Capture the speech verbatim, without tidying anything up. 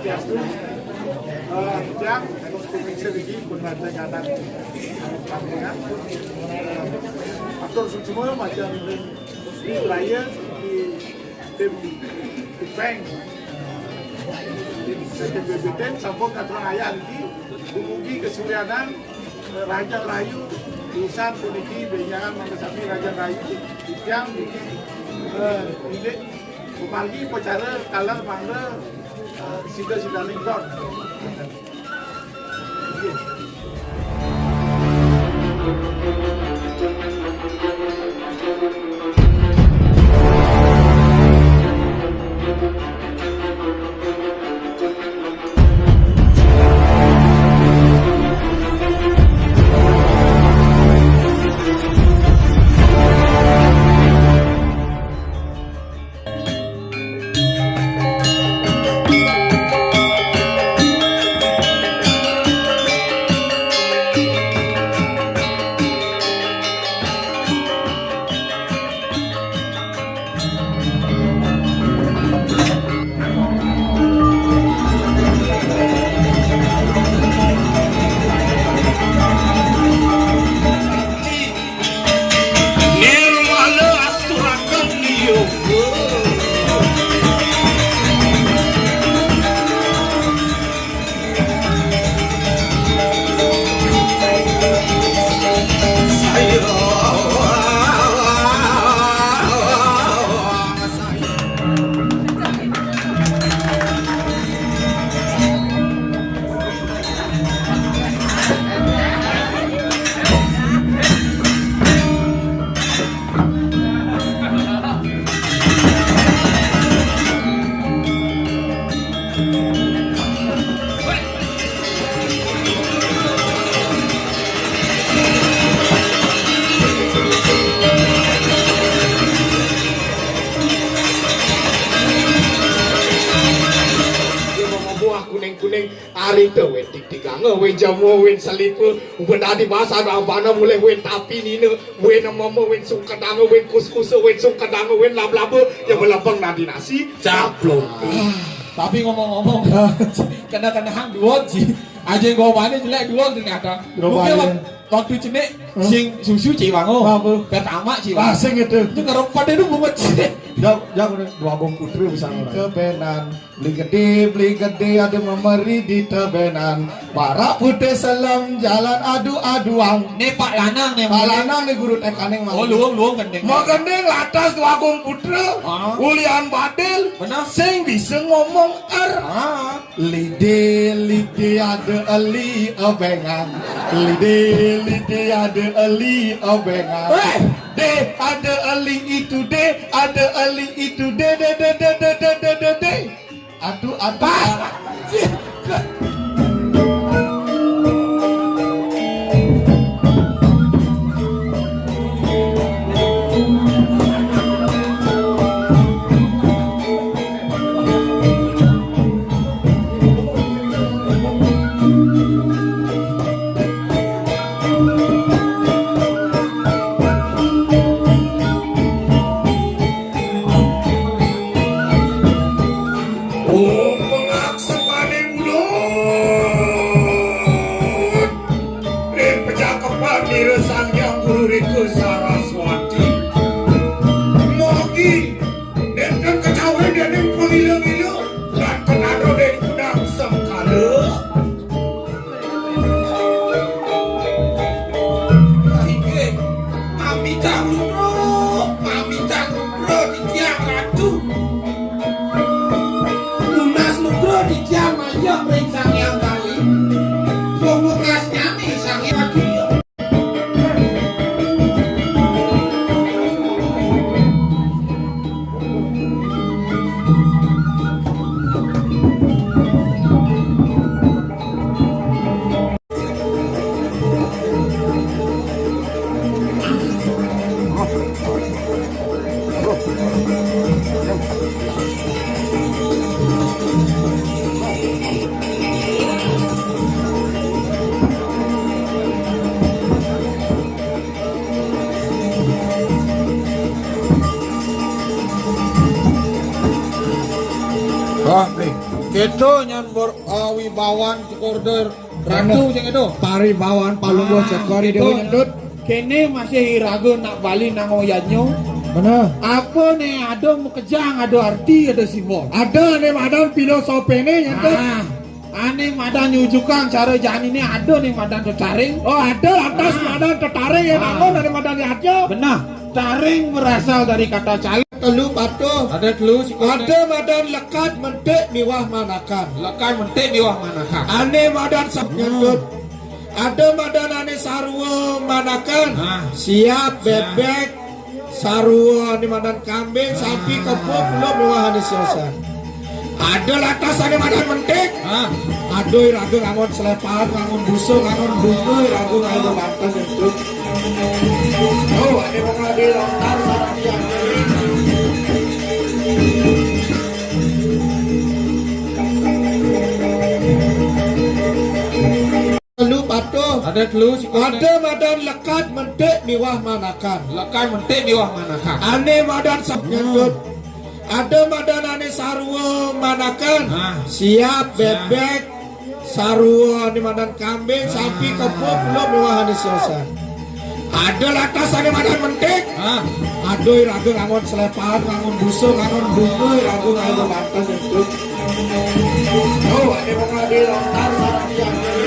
Swastiastu. Eh, yang pemirsa niki pun ada nyata. Atur semua macam di raya di tim Big Bang. Tim B B T sampun katurang ayah niki dumugi kesulianan, eh, Rahajeng Rahayu, urusan puniki benjangan mangga sami Rahajeng Rahayu, titiang niki, eh, indik pemargi upacara taler mangga, eh, sida sidaning don. Nirmala asturaken yoga. Dia mau buah kuning-kuning. Arita win tigtiganga, win jama, win salipa, uba dadi basa adu abana mulih win tapi nina, win mama, win sungkedanga, win kuskusa, win sungkedanga, win lablaba, ya melebeng nadi nasi, caplok. Tapi ngomong-ngomong, kena-kena hang dua ji. Aja gomane jelek dua ternyata. Gomane. Mungkin wak-, waktu cenik, hmm, sing susu cik bango. Apa? Pertama cik bango. Ah, sing itu. Itu ngerempat itu bungut cik. Jauh, jauh, dua bong putri bisa orang. Kebenan. Beli gede, beli gede, ada memeri di tebenan. Barak putih selem, jalan adu-aduang. Ni Pak Lanang ni. Pak Lanang ni guru tekaning. Oh, luung, luung gending. Mau gending latas dua agung putra. Ah. Ulian badil. Benar. Sing bisa ngomong er. Ah. Lide, lide ada eli ebengan. Lide, lide ada eli ebengan. Eh. Deh, ada eli itu, deh, ada eli itu, deh, deh, deh. Aduh, aduh. Ah! Oh, pangaksepaning ulun ring pacakepan Ira Sang Hyang Guru Rika Saraswati. Mogi nenten kecawi dening pangila-ngila lan ketadra dening kudang sengkala. Inggih, mamitang lugra, mamitang lugra titiang Ratu. Nunas lugra titiang mayek ring Sang Hyang Kali. Pamekasnyane Sang Hyang Kali. Ah, nih. Itu nyan ber, ah, wibawan sekor Ratu sing itu. Paribawan Palungguh Cokor itu. Kene masih iraga nak bali nang oyadnya. Bener. Apa ne ada makejang, ada arti, ada simbol. Ada ne madan filosofine nyen, Tut. Ah, ane madan nyujukan cara jani ne ada ne madan tetaring. Oh, ada lantas madan tetaring yang nangun ane madan yadnya. Benar. Taring berasal dari kata caling. Telu patuh. Ada telu sikut. Ada madan lekad mentik miwah manakan. Lekad mentik miwah manakan. Ane madan sep nyentut. Ada madan ane sarua manakan. Nah. Siap, siap. Bebek, sarua ane madan kambing, sapi, kebo, pulo miwah ane siosan. Ada lantas ane madan mentik. Hah? Aduh, iraga ngangon selepan, ngangon busung, ngangon bunga, iraga ngangon banten itu. Oh, ane mau ngambil lontar sarang yang Telu patuh. Ada telu sikut. Ada madan lekad mentik miwah manakan. Lekad mentik miwah manakan. Ane madan sep nyentut. Ada madan ane sarua manakan. Nah. Siap, siap. Bebek, sarua ane madan kambing, sapi, kebo, pulo miwah ane siosan. Ada lantas ane madan mentik. Hah? Aduh, iraga ngangon selepan, ngangon busung, ngangon bunga, iraga ngangon banten itu. Oh, ane mau ngambil lontar sarang yang